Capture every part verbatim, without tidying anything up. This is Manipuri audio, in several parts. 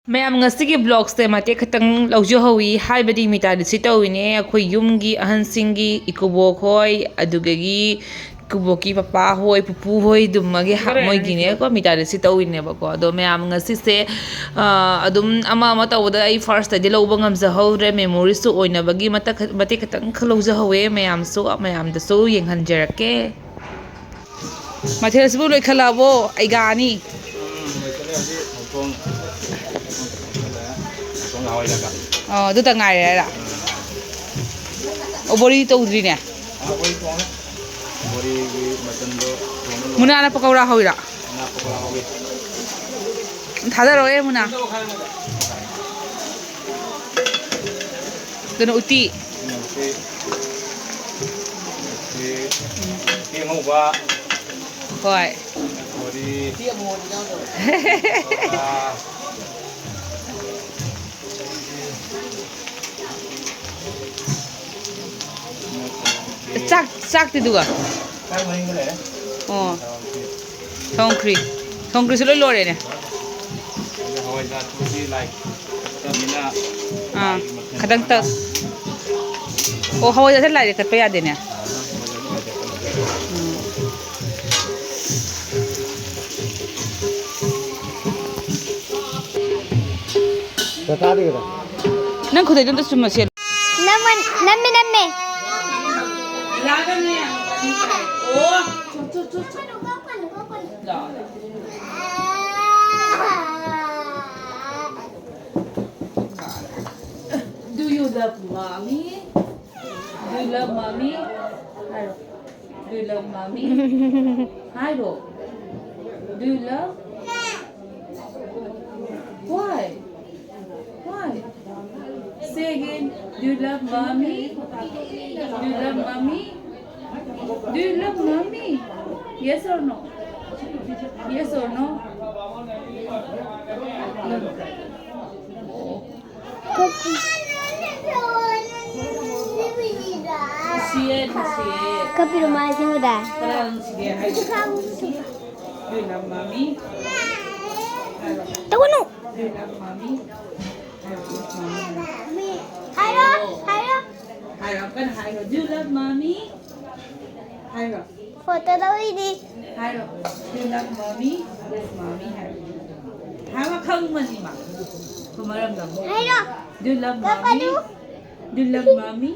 ꯃꯌꯥꯝ, ꯉꯁꯤꯒꯤ vlogꯁꯦ ꯃꯇꯦꯛ ꯈꯛꯇꯪ ꯂꯧꯖꯍꯧꯏ, ꯍꯥꯏꯕꯗꯤ ꯃꯤꯇꯥꯗꯤꯁꯤ ꯇꯧꯔꯤꯅꯦ꯫ ꯑꯩꯈꯣꯏ ꯌꯨꯝꯒꯤ ꯑꯍꯟꯁꯤꯡꯒꯤ, ꯏꯀꯨꯕꯣꯛ ꯍꯣꯏ, ꯑꯗꯨꯗꯒꯤ ꯏꯀꯨꯕꯣꯛꯀꯤ ꯄꯄꯥ ꯍꯣꯏ, ꯄꯨꯄꯨ ꯍꯣꯏ, ꯑꯗꯨꯝꯃꯒꯤ ꯍꯥ-, ꯃꯣꯏꯒꯤꯅꯦꯀꯣ, ꯃꯤꯇꯥꯗꯤꯁꯤ ꯇꯧꯔꯤꯅꯦꯕꯀꯣ꯫ ꯑꯗꯣ ꯃꯌꯥꯝ, ꯉꯁꯤꯁꯦ, ꯑ, ꯑꯗꯨꯝ ꯑꯃ ꯑꯃ ꯇꯧꯕꯗ ꯑꯩ firstꯇꯗꯤ ꯂꯧꯕ ꯉꯝꯖꯍꯧꯗ꯭ꯔꯦ, memoryꯁꯨ ꯑꯣꯏꯅꯕꯒꯤ ꯃꯇꯛ-, ꯃꯇꯦꯛ ꯈꯛꯇꯪ ꯈꯛ ꯂꯧꯖꯍꯧꯋꯦ꯫ ꯃꯌꯥꯝꯁꯨ, ꯃꯌꯥꯝꯗꯁꯨ ꯌꯦꯡꯍꯟꯖꯔꯛꯀꯦ꯫ ꯃꯊꯦꯜꯁꯤꯕꯨ ꯂꯣꯏꯈꯠꯂꯛꯑꯕꯣ? ꯑꯩꯒꯥ ꯑꯅꯤ꯫ ꯎꯝ, ꯂꯣꯏꯈꯠꯂꯦ ꯍꯧꯖꯤꯛ꯫ ꯃꯇꯣꯡ, ꯃꯇꯣꯡ ꯂꯣꯏꯈꯠꯂꯦ꯫ ꯃꯇꯣꯡ ꯉꯥ ꯑꯣꯏꯔꯒ꯫ ꯑꯣ, ꯑꯗꯨꯇ ꯉꯥꯏꯔꯦ ꯍꯥꯏꯔ? ꯎꯝ꯫ ꯑꯣ, ꯕꯣꯔꯤ ꯇꯧꯗ꯭ꯔꯤꯅꯦ? ꯑꯥ, ꯕꯣꯔꯤ ꯊꯣꯡꯉꯦ꯫ ꯕꯣꯔꯤꯒꯤ ꯃꯆꯜꯗꯣ ꯊꯣꯡꯕ ꯂꯣꯏꯔꯦ꯫ ꯃꯨꯅꯥꯅ ꯄꯀꯧꯔꯥ ꯍꯧꯔꯤꯔꯣ? ꯃꯨꯅꯥ ꯄꯀꯧꯔꯥ ꯍꯧꯔꯤ꯫ ꯊꯥꯗꯔꯛꯑꯣꯍꯦ, ꯃꯨꯅꯥ꯫ ꯑꯗꯨꯅ ꯎꯇꯤ꯫ ꯎꯇꯤ꯫ ꯎꯇꯤ꯫ ꯎꯇꯤ ꯑꯉꯧꯕ꯫ ꯍꯣꯏ꯫ ꯕꯣꯔꯤ꯫ ꯕꯣꯔꯥ꯫ ꯆꯥꯛ, ꯆꯥꯛꯇꯤ ꯑꯗꯨꯒ? ꯆꯥꯛ ꯃꯅꯤꯡꯗ ꯂꯩꯔꯦ꯫ ꯑꯣ꯫ ꯊꯣꯡꯈ꯭ꯔꯤ꯫ ꯊꯣꯡꯈ꯭ꯔꯤꯁꯨ ꯂꯣꯏ ꯂꯣꯏꯔꯦꯅꯦ꯫ ꯑꯗ ꯍꯋꯥꯏꯖꯥꯔ ꯊꯣꯡꯁꯤ ꯂꯥꯏ ꯀꯠꯇꯕꯅꯤꯅ ꯑꯥ, ꯂꯥꯏꯒꯤ ꯃꯊꯦꯜ ꯈꯇꯪ ꯇꯛ-, ꯑꯣ, ꯍꯋꯥꯏꯖꯥꯔꯁꯦ ꯂꯥꯏꯗ ꯀꯠꯄ ꯌꯥꯗꯦꯅꯦ꯫ ꯎꯝ꯫ ꯅꯪ ꯈꯨꯗꯩꯗꯣ ꯑꯝꯇ ꯆꯨꯝꯅ ꯁꯦꯠꯂꯨ꯫ ꯅꯝꯃꯦ, ꯅꯝꯃꯦ꯫ Do you love mommy? Do you love mommy? ꯍꯥꯏꯔꯣ꯫ Do you love mommy? ꯍꯥꯏꯔꯣ꯫ Do you love? Why? Why? Say again. Do you love mommy? Do you love mommy? Do you love mommy? Yes or no? Yes or no? ꯅꯨꯡꯁꯤꯌꯦ, ꯅꯨꯡꯁꯤꯌꯦ꯫ ꯀꯞꯄꯤꯔꯣ ꯃꯥ ꯑꯁꯦꯡꯕꯗ? ꯀꯅꯥ ꯅꯨꯡꯁꯤꯒꯦ ꯍꯥꯏꯁꯦ? ꯅꯨꯡꯁꯤꯌꯦ꯫ ꯏꯕꯦꯝꯃ, ꯃꯥꯃꯤ꯫ ꯇꯧꯒꯅꯨ꯫ Do you love mommy? Yes, mommy. ꯍꯥꯏꯔꯣ, ꯍꯥꯏꯔꯣ꯫ ꯍꯥꯏꯔꯣ, ꯀꯟꯅ ꯍꯥꯏꯔꯣ꯫ Do you love mommy? ꯍꯥꯏꯔꯣ꯫ ꯐꯣꯇꯣ ꯂꯧꯔꯤꯅꯤ꯫ ꯍꯥꯏꯔꯣ꯫ Do you love mommy? Yes, mommy ꯍꯥꯏꯔꯣ꯫ ꯍꯥꯏꯕ ꯈꯪꯕꯅꯤ ꯃꯥ꯫ ꯃꯔꯝꯗ ꯑꯃꯨꯛ꯫ ꯍꯥꯏꯔꯣ꯫ Do you love mommy? ꯀꯞꯀꯅꯨ꯫ Do you love mommy?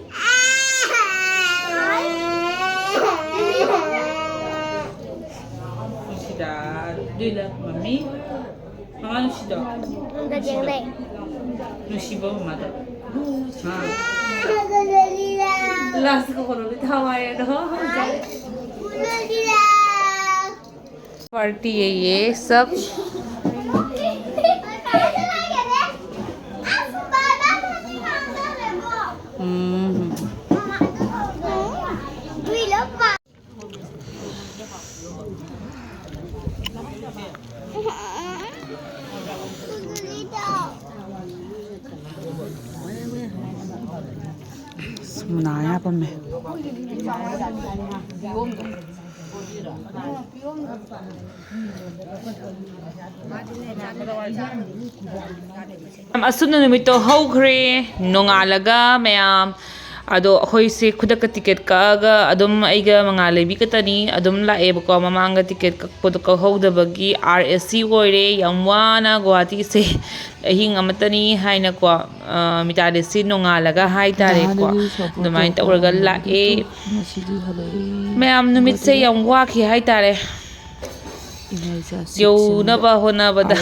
ꯅꯨꯡꯁꯤꯗ, do you love mommy? ꯃꯃꯥ ꯅꯨꯡꯁꯤꯗꯣ? ꯅꯨꯡꯁꯤꯕꯣ ꯃꯃꯥꯗꯣ? ꯍꯥ? ꯂꯥꯁ ꯀꯣ ꯀꯣꯅꯣ ꯊꯋꯥꯏ ꯑꯗꯣ꯫ पार्टी है ये सब। हम्म। ꯃꯨꯅꯥ ꯌꯥꯄꯝꯃꯦ꯫ ꯑꯁꯨꯝꯅ ꯅꯨꯃꯤꯠꯇꯣ ꯍꯧꯈ꯭ꯔꯦ꯫ ꯅꯣꯡꯉꯥꯜꯂꯒ ꯃꯌꯥꯝ ꯑꯗꯣ ꯑꯩꯈꯣꯏꯁꯦ ꯈꯨꯗꯛꯇ ꯇꯤꯀꯦꯠ ꯀꯛꯑꯒ ꯑꯗꯨꯝ ꯑꯩꯒ ꯃꯉꯥꯜ ꯂꯩꯕꯤ ꯈꯛꯇꯅꯤ ꯑꯗꯨꯝ ꯂꯥꯛꯑꯦꯕꯀꯣ꯫ ꯃꯃꯥꯡꯗ ꯇꯤꯀꯦꯠ ꯀꯛꯄꯗꯣ ꯀꯛꯍꯧꯗꯕꯒꯤ ꯑꯥꯔ ꯑꯦꯁ ꯁꯤ ꯑꯣꯏꯔꯦ꯫ ꯌꯥꯝ ꯋꯥꯅ ꯒꯨꯍꯥꯇꯤꯁꯦ ꯑꯍꯤꯡ ꯑꯃꯇꯅꯤ ꯍꯥꯏꯅꯀꯣ, ꯑ, ꯃꯤꯇꯥꯂꯦꯁꯁꯤ ꯅꯣꯡꯉꯥꯜꯂꯒ ꯍꯥꯏꯇꯥꯔꯦꯀꯣ, ꯑꯗꯨꯃꯥꯏꯅ ꯇꯧꯔꯒ ꯂꯥꯛꯑꯦ꯫ ꯃꯌꯥꯝ ꯅꯨꯃꯤꯠꯁꯦ ꯌꯥꯝ ꯋꯥꯈꯤ ꯍꯥꯏꯇꯥꯔꯦ꯫ ꯌꯧꯅꯕ ꯍꯣꯠꯅꯕꯗ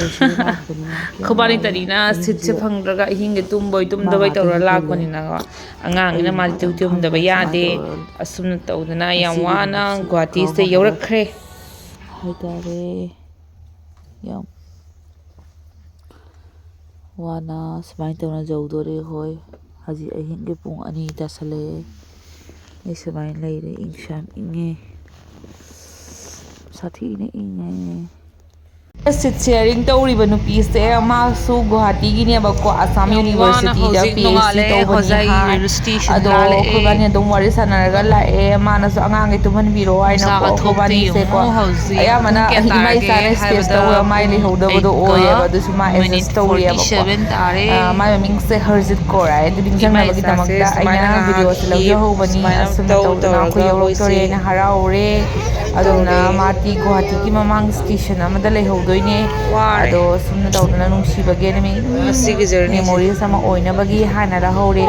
ꯈꯨꯕꯥꯅꯤ ꯇꯅꯤꯅ ꯁꯤꯠꯁꯦ ꯐꯪꯗ꯭ꯔꯒ ꯑꯍꯤꯡꯒꯤ ꯇꯨꯝꯕꯣꯏ ꯇꯨꯝꯗꯕꯣꯏ ꯇꯧꯔ ꯂꯥꯛꯄꯅꯤꯅꯀꯣ꯫ ꯑꯉꯥꯡꯅꯤꯅ ꯃꯥꯗꯤ ꯇꯨꯝꯗꯕ ꯌꯥꯗꯦ꯫ ꯑꯁꯨꯝꯅ ꯇꯧꯗꯅ ꯌꯥꯝ ꯋꯥꯅ ꯒꯨꯍꯥꯇꯤꯁꯤꯗ ꯌꯧꯔꯛꯈ꯭ꯔꯦ꯫ ꯍꯥꯏꯇꯥꯔꯦ꯫ ꯌꯥꯝ ꯋꯥꯅ ꯁꯨꯃꯥꯏꯅ ꯇꯧꯅ ꯌꯧꯗꯣꯔꯦ꯫ ꯍꯣꯏ, ꯍꯧꯖꯤꯛ ꯑꯍꯤꯡꯒꯤ ꯄꯨꯡ ꯑꯅꯤ ꯇꯥꯁꯜꯂꯛꯑꯦ꯫ ꯑꯩ ꯁꯨꯃꯥꯏꯅ ꯂꯩꯔꯦ꯫ ꯏꯪꯁꯨ ꯌꯥꯝ ꯏꯪꯉꯦ꯫ ꯁꯥꯊꯤꯅ ꯏꯪꯉꯦ꯫ ꯁꯤꯠ ꯁꯤꯌꯥꯔꯤꯡ ꯇꯧꯔꯤꯕ ꯅꯨꯄꯤꯁꯦ, ꯃꯥꯁꯨ ꯒꯨꯋꯥꯍꯥꯇꯤꯒꯤꯅꯦꯕꯀꯣ, ꯑꯁꯥꯝ ꯌꯥꯝ ꯋꯥꯅ ꯌꯨꯅꯤꯚꯔꯁꯤꯇꯤꯗ ꯍꯧꯖꯤꯛ ꯄꯤ ꯑꯩꯆ ꯗꯤ ꯅꯣꯡꯉꯥꯜꯂꯛꯑꯦ, ꯇꯧꯕꯅꯤ ꯍꯣꯖꯥꯏ ꯍꯥꯏ꯫ ꯌꯨꯅꯤꯚꯔꯁꯤꯇꯤꯁꯤꯗ ꯑꯗꯣ ꯂꯥꯜꯂꯛꯑꯦ꯫ ꯑꯩꯈꯣꯏꯕꯥꯅꯤ ꯑꯗꯨꯝ ꯋꯥꯔꯤ ꯁꯥꯟꯅꯔꯒ ꯂꯥꯛꯑꯦ꯫ ꯃꯥꯅꯁꯨ ꯑꯉꯥꯡꯈꯩ ꯇꯨꯝꯍꯟꯕꯤꯔꯣ ꯍꯥꯏꯅꯀꯣ, ꯅꯨꯡꯁꯥꯒ ꯊꯣꯛꯇꯦ ꯑꯩꯈꯣꯏꯕꯥꯅꯤꯁꯦꯀꯣ꯫ ꯌꯦꯡꯉꯣ, ꯍꯧꯖꯤꯛ ꯑꯌꯥꯝꯕꯅ ꯄꯨꯡ ꯀꯌꯥ ꯏꯃꯥ ꯇꯥꯔꯒꯦ ꯏꯆꯥꯅ ꯁ꯭ꯄꯦꯁ ꯍꯥꯏꯕꯗ ꯇꯧꯕ ꯃꯥꯏ ꯄꯨꯡ ꯂꯩꯍꯧꯗꯕꯗꯣ eight ꯑꯣꯏꯌꯦꯕ꯫ ꯑꯗꯨꯁꯨ ꯃꯥ ꯑꯦꯗꯖꯁ ꯇꯧꯔꯤꯑꯕꯀꯣ꯫ Forty seven ꯇꯥꯔꯦ꯫ ꯑꯥ, ꯃꯥꯏ ꯃꯃꯤꯡꯁꯦ ꯍꯔꯖꯤꯠ ꯀꯧꯔ ꯍꯥꯏ꯫ ꯑꯗꯨ ꯏꯃꯥ ꯅꯤꯡꯁꯤꯡꯅꯕꯒꯤꯗꯃꯛꯇ ꯏꯆꯥꯁꯦ ꯑꯩꯅ ꯁꯨꯃꯥꯏꯅ ꯉꯥꯏꯍꯥꯛ ꯚꯤꯗꯤꯑꯣꯁꯦ ꯍꯤꯞ ꯂꯧꯖꯍꯧꯕꯅꯤ꯫ ꯁꯨꯃꯥꯏꯅ ꯑꯁꯨꯝꯅ ꯇꯧ ꯇꯧꯗꯅ ꯑꯩꯈꯣꯏ ꯇꯧꯔꯒ ꯌꯧꯔꯛꯇꯣꯔꯦ ꯃꯣꯏꯁꯦ ꯍꯥꯏꯅ ꯍꯔꯥꯎꯔꯦ꯫ ꯑꯗꯨꯅ ꯇꯧꯔꯦ꯫ ꯃꯥꯗꯤ ꯒꯨꯋꯥꯍꯥꯇꯤꯒꯤ ꯃꯃꯥꯡ ꯁ꯭ꯇꯦꯁꯟ ꯑꯃꯗ ꯂꯩꯍꯧꯗꯣꯏꯅꯦ꯫ ꯋꯥꯔꯦ꯫ ꯑꯗꯣ ꯁꯨꯝꯅ ꯇꯧꯗꯅ ꯅꯨꯡꯁꯤꯕꯒꯤ ꯑꯗꯨꯝ ꯉꯁꯤꯒꯤ ꯖꯔꯅꯤꯁꯦ꯫ ꯃꯦꯃꯣꯔꯤꯁ ꯑꯃ ꯑꯣꯏꯅꯕꯒꯤ ꯍꯥꯏꯅ ꯂꯧꯍꯧꯔꯦ꯫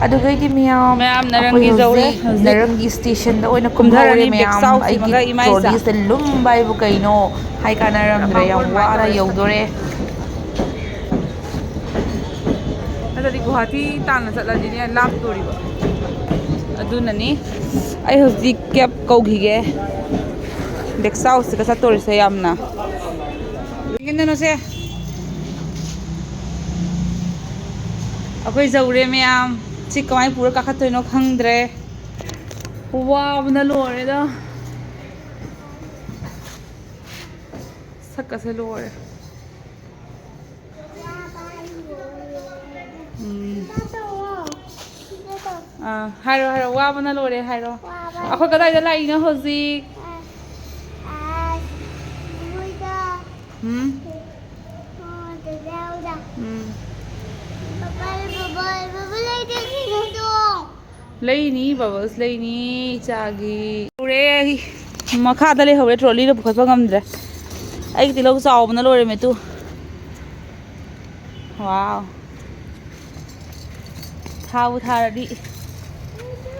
ꯑꯗꯨꯒꯩꯗꯤ ꯃꯌꯥꯝ ꯃꯌꯥꯝ ꯅꯔꯪꯒꯤ ꯑꯩꯈꯣꯏ ꯖꯧꯔꯦ ꯍꯧꯖꯤꯛ ꯍꯧꯖꯤꯛ꯫ ꯅꯔꯪꯒꯤ ꯁ꯭ꯇꯦꯁꯟꯗ ꯑꯣꯏꯅ ꯀꯨꯝꯊꯔꯅꯤ, ꯀꯨꯝꯊꯍꯧꯔꯦ ꯕꯦꯛ ꯃꯌꯥꯝ꯫ ꯆꯥꯎꯁꯤꯃꯒ ꯑꯩꯒꯤ ꯏꯃꯥ ꯏꯆꯥ꯫ ꯇ꯭ꯔꯣꯂꯤꯁꯦ ꯂꯨꯝꯕ ꯍꯥꯏꯕꯨ ꯀꯩꯅꯣ ꯍꯥꯏ ꯀꯥꯟꯅꯔꯝꯗ꯭ꯔꯦ, ꯌꯥꯝ ꯄꯥꯐꯣꯔ ꯐ꯭ꯔꯥꯏ ꯋꯥꯅ ꯇꯧꯔꯦ꯫ ꯌꯧꯗꯣꯔꯦ꯫ ꯅꯠꯇ꯭ꯔꯗꯤ ꯒꯨꯋꯥꯍꯥꯇꯤ ꯇꯥꯟꯅ ꯆꯠꯂꯗꯤꯅꯦ ꯂꯥꯞꯇꯣꯔꯤꯕ꯫ ꯑꯗꯨꯅꯅꯤ꯫ ꯑꯩ ꯍꯧꯖꯤꯛ ꯀꯦꯕ ꯀꯧꯈꯤꯒꯦ꯫ ꯕꯦꯛ ꯆꯥꯎꯁꯤꯒ ꯆꯠꯇꯣꯔꯤꯁꯦ ꯌꯥꯝꯅ꯫ ꯌꯦꯡꯒꯦ ꯅꯅꯣꯁꯦ꯫ ꯑꯩꯈꯣꯏ ꯌꯧꯔꯦ ꯃꯌꯥꯝ꯫ ꯁꯤ ꯀꯃꯥꯏꯅ ꯄꯨꯔ ꯀꯥꯈꯠꯇꯣꯏꯅꯣ ꯈꯪꯗ꯭ꯔꯦ꯫ ꯋꯥꯕꯅ ꯂꯣꯏꯔꯦꯗ꯫ ꯁꯛꯀꯁꯦ ꯂꯣꯏꯔꯦ꯫ ꯎꯝ꯫ ꯑꯥ, ꯍꯥꯏꯔꯣ, ꯍꯥꯏꯔꯣ꯫ ꯋꯥꯕꯅ ꯂꯣꯏꯔꯦ ꯍꯥꯏꯔꯣ꯫ ꯋꯥꯕꯅ ꯑꯩꯈꯣꯏ ꯀꯗꯥꯏꯗ ꯂꯥꯛꯏꯅꯣ ꯍꯧꯖꯤꯛ? ꯑꯥ, ꯑꯥ, ꯃꯣꯏꯗ꯫ ꯎꯝ꯫ ꯑꯣ, ꯗꯗꯥ ꯍꯣꯏꯗ꯫ ꯎꯝ꯫ ꯕꯕꯥ, ꯕꯕꯥ, ꯕꯕꯥ ꯂꯩꯇꯦ ꯀꯩꯅꯣꯗꯣ꯫ ꯂꯩꯅꯤ, ꯕꯕꯜꯁ ꯂꯩꯅꯤ, ꯏꯆꯥꯒꯤ꯫ ꯎꯔꯦ ꯑꯩ꯫ ꯃꯈꯥꯗ ꯂꯩꯍꯧꯔꯦ, ꯇ꯭ꯔꯣꯂꯤꯗ ꯄꯨꯈꯠꯄ ꯉꯝꯗ꯭ꯔꯦ꯫ ꯑꯩꯒꯤ ꯇꯤꯜꯍꯧ ꯆꯥꯎꯕꯅ ꯂꯣꯏꯔꯦꯃꯦ ꯇꯨ꯫ ꯋꯥꯎ꯫ ꯊꯥꯕꯨ ꯊꯥꯔꯗꯤ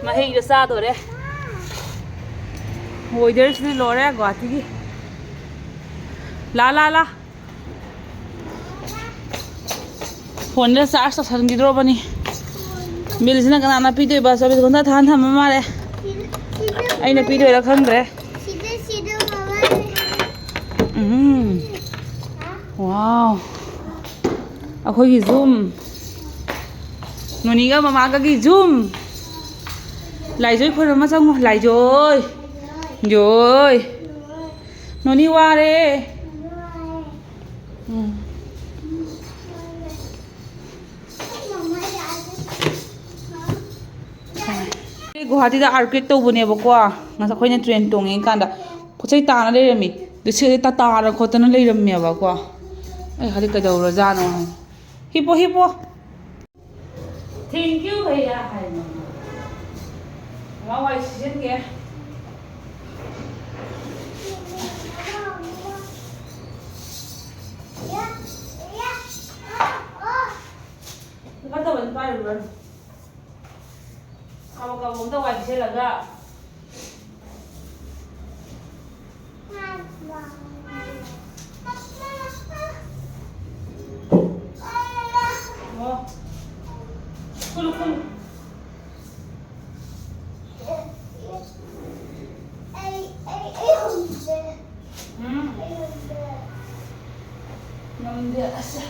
ꯃꯍꯩꯗꯣ ꯆꯥꯗꯣꯔꯦ꯫ ꯋꯦꯗꯔꯁꯤꯗꯤ ꯂꯣꯏꯔꯦ ꯒꯨꯋꯥꯍꯥꯇꯤꯒꯤ꯫ ꯂꯥ, ꯂꯥ, ꯂꯥ꯫ ꯐꯣꯟꯗ ꯆꯥꯔꯖ ꯇꯧꯁꯟꯈꯤꯗ꯭ꯔꯣꯕꯅꯤ꯫ ꯕꯤꯜꯁꯤꯅ ꯀꯅꯥꯅ ꯄꯤꯗꯣꯏꯕ? ꯆꯧꯕꯤꯁ ꯘꯟꯇꯥ ꯊꯥꯟ ꯊꯝꯕ ꯃꯥꯜꯂꯦ꯫ ꯑꯩꯅ ꯄꯤꯗꯣꯏꯔꯥ ꯈꯪꯗ꯭ꯔꯦ꯫ ꯁꯤꯗ, ꯁꯤꯗ ꯃꯃꯥ ꯂꯩ꯫ ꯎꯝ꯫ ꯋꯥꯎ꯫ ꯑꯩꯈꯣꯏꯒꯤ ꯖꯨꯝ꯫ ꯅꯣꯅꯤꯒ ꯃꯃꯥꯒꯒꯤ ꯖꯨꯝ꯫ ꯂꯥꯏꯖꯣꯏ ꯈꯣꯏꯔꯝꯃ ꯆꯪꯉꯨ꯫ ꯂꯥꯏꯖꯣꯏ꯫ ꯖꯣꯏ꯫ ꯅꯣꯅꯤ ꯋꯥꯔꯦ꯫ ꯒꯨꯍꯥꯇꯤꯗ ꯑꯥꯔꯀ꯭ꯋꯦꯛ ꯇꯧꯕꯅꯦꯕꯀꯣ꯫ ꯉꯁꯥꯏ ꯑꯩꯈꯣꯏꯅ ꯇ꯭ꯔꯦꯟ ꯇꯣꯡꯉꯤꯀꯥꯟꯗ ꯄꯣꯠ ꯆꯩ ꯇꯥꯅ ꯂꯩꯔꯝꯃꯤ꯫ ꯑꯗꯨ ꯁꯤꯗꯤ ꯇꯥ ꯇꯥꯔ ꯈꯣꯠꯇꯅ ꯂꯩꯔꯝꯃꯦꯕꯀꯣ꯫ ꯑꯩ ꯍꯥꯏꯗꯤ ꯀꯩꯗꯧꯔꯖꯥꯠꯅꯣ ꯍꯥꯏꯅ꯫ ꯍꯤꯞꯄꯣ, ꯍꯤꯞꯄꯣ꯫ Thank you ꯚꯩꯌꯥ ꯍꯥꯏ ꯃꯃꯥ꯫ ꯃꯃꯥ ꯋꯥꯏ ꯁꯤꯖꯤꯟꯒꯦ꯫ ꯐꯠꯇꯕꯗꯤ ꯄꯥꯏꯔꯨꯔꯅꯨ꯫ ꯀꯥꯕꯛ ꯀꯥꯕꯛ ꯑꯝꯇ ꯋꯥꯏ ꯁꯤꯠꯆꯜꯂꯒ꯫ ꯑꯣ꯫ ꯈꯨꯜꯂꯨ, ꯈꯨꯜꯂꯨ꯫ ꯎꯝ꯫ ꯉꯝꯗꯦ, ꯑꯁ꯫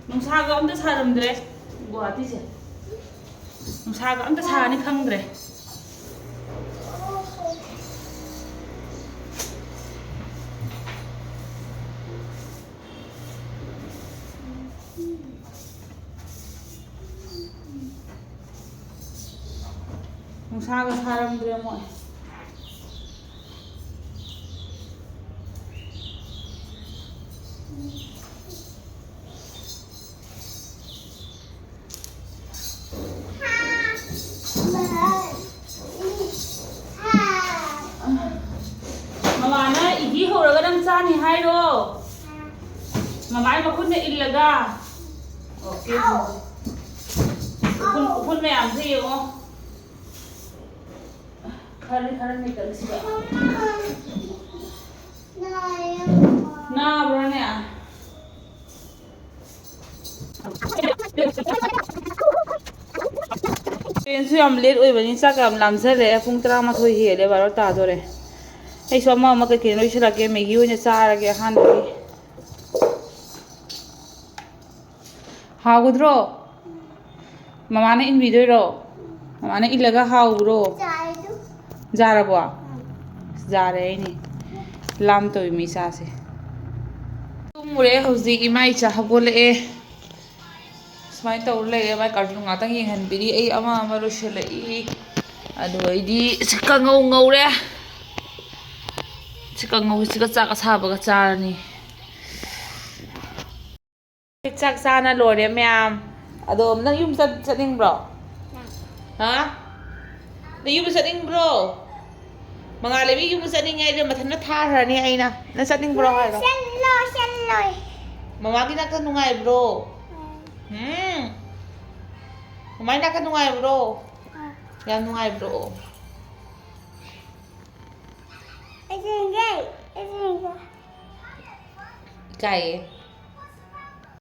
ꯅꯨꯡꯁꯥꯒ ꯑꯝꯇ ꯁꯥꯔꯝꯗ꯭ꯔꯦ ꯒꯨꯍꯥꯇꯤꯁꯦ꯫ ꯅꯨꯡꯁꯥꯒ ꯑꯝꯇ ꯁꯥꯅꯤ ꯈꯪꯗ꯭ꯔꯦ꯫ ꯅꯨꯡꯁꯥꯒ ꯁꯥꯔꯝꯗ꯭ꯔꯦ ꯃꯣꯏ꯫ ꯃꯃꯥꯅ ꯏꯗꯤ ꯍꯧꯔꯒ ꯅꯪ ꯆꯥꯅꯤ ꯍꯥꯏꯔꯣ? ꯃꯃꯥꯏ ꯃꯈꯨꯠꯅ ꯏꯜꯂꯒ꯫ ꯑꯣꯀꯦ꯫ ꯎꯐꯨꯟ, ꯎꯐꯨꯟ ꯃꯌꯥꯝꯁꯦ ꯌꯦꯡꯉꯣ꯫ ꯈꯔꯅꯤ, ꯈꯔꯅꯤ ꯇꯪꯁꯤꯗ꯫ ꯅꯥꯕ꯭ꯔꯥꯅꯦ? ꯇ꯭ꯔꯦꯟꯁꯨ ꯌꯥꯝ ꯂꯦꯠ ꯑꯣꯏꯕꯅꯤ, ꯆꯥꯛ ꯌꯥꯝ ꯂꯥꯝꯖꯜꯂꯛꯑꯦ꯫ ꯄꯨꯡ ꯇꯔꯥꯃꯥꯊꯣꯏ ꯍꯦꯜꯂꯦ, ꯕꯥꯔꯣ ꯇꯥꯗꯣꯔꯦ꯫ ꯑꯩꯁꯨ ꯑꯃ ꯑꯃ ꯀꯩꯀꯩꯅꯣ ꯂꯣꯏꯁꯤꯜꯂꯛꯀꯦ, ꯃꯦꯒꯤ ꯑꯣꯏꯅ ꯆꯥꯔꯒꯦ ꯑꯍꯥꯟꯕꯒꯤ꯫ ꯍꯥꯎꯒꯗ꯭ꯔꯣ? ꯃꯃꯥꯅ ꯏꯟꯕꯤꯗꯣꯏꯔꯣ? ꯃꯃꯥꯅ ꯏꯜꯂꯒ ꯍꯥꯎꯕ꯭ꯔꯣ? ꯆꯥꯏꯗꯨ꯫ ꯖꯥꯔꯕꯣ? ꯎꯝ꯫ ꯖꯥꯔꯦ ꯑꯩꯅꯦ꯫ ꯂꯥꯝ ꯇꯧꯏ ꯃꯤ ꯆꯥꯁꯦ꯫ ꯇꯨꯝꯃꯨꯔꯦ ꯍꯧꯖꯤꯛ ꯏꯃꯥ ꯏꯆꯥ ꯍꯧꯒꯠꯂꯛꯑꯦ꯫ ꯁꯨꯃꯥꯏꯅ ꯇꯧꯔ ꯂꯩꯔꯦ꯫ ꯃꯥꯏ cartoon ꯉꯥꯛꯇꯪ ꯌꯦꯡꯍꯟꯕꯤꯔꯤ꯫ ꯑꯩ ꯑꯃ ꯑꯃ ꯂꯣꯏꯁꯤꯜꯂꯛꯏ꯫ ꯑꯗꯨ ꯑꯩꯗꯤ ꯁꯤ ꯀꯥꯡꯉꯧ ꯉꯧꯔꯦ꯫ ꯁꯤ ꯀꯥꯡꯉꯧꯁꯤꯒ ꯆꯥꯛ ꯑꯁꯥꯕꯒ ꯆꯥꯔꯅꯤ꯫ ꯆꯥꯛ ꯆꯥꯅ ꯂꯣꯏꯔꯦ ꯃꯌꯥꯝ꯫ ꯑꯗꯣ ꯅꯪ ꯌꯨꯝ ꯆꯠ-, ꯆꯠꯅꯤꯡꯕ꯭ꯔꯣ? ꯍꯥ? ꯅꯪ ꯌꯨꯝ ꯆꯠꯅꯤꯡꯕ꯭ꯔꯣ? ꯃꯉꯥꯜꯂꯩꯕꯤ ꯌꯨꯝ ꯆꯠꯅꯤꯡꯉꯦ ꯍꯥꯏꯗꯤ ꯃꯊꯟꯇ ꯊꯥꯈ꯭ꯔꯅꯤ ꯑꯩꯅ꯫ ꯅꯪ ꯆꯠꯅꯤꯡꯕ꯭ꯔꯣ ꯍꯥꯏꯔꯣ? ꯆꯠꯂꯣ, ꯆꯠꯂꯣꯏ꯫ ꯃꯃꯥꯒꯤ ꯅꯥꯛꯇ ꯅꯨꯡꯉꯥꯏꯕ꯭ꯔꯣ? ꯎꯝ꯫ ꯎꯝ꯫ ꯃꯃꯥꯒꯤ ꯅꯥꯛꯇ ꯅꯨꯡꯉꯥꯏꯕ꯭ꯔꯣ? ꯎꯝ꯫ ꯌꯥꯝ ꯅꯨꯡꯉꯥꯏꯕ꯭ꯔꯣ? ꯑꯩ ꯆꯠꯅꯤꯡꯗꯦ, ꯑꯩ ꯆꯠꯅꯤꯡꯗꯦ꯫ ꯏꯀꯥꯏꯌꯦ꯫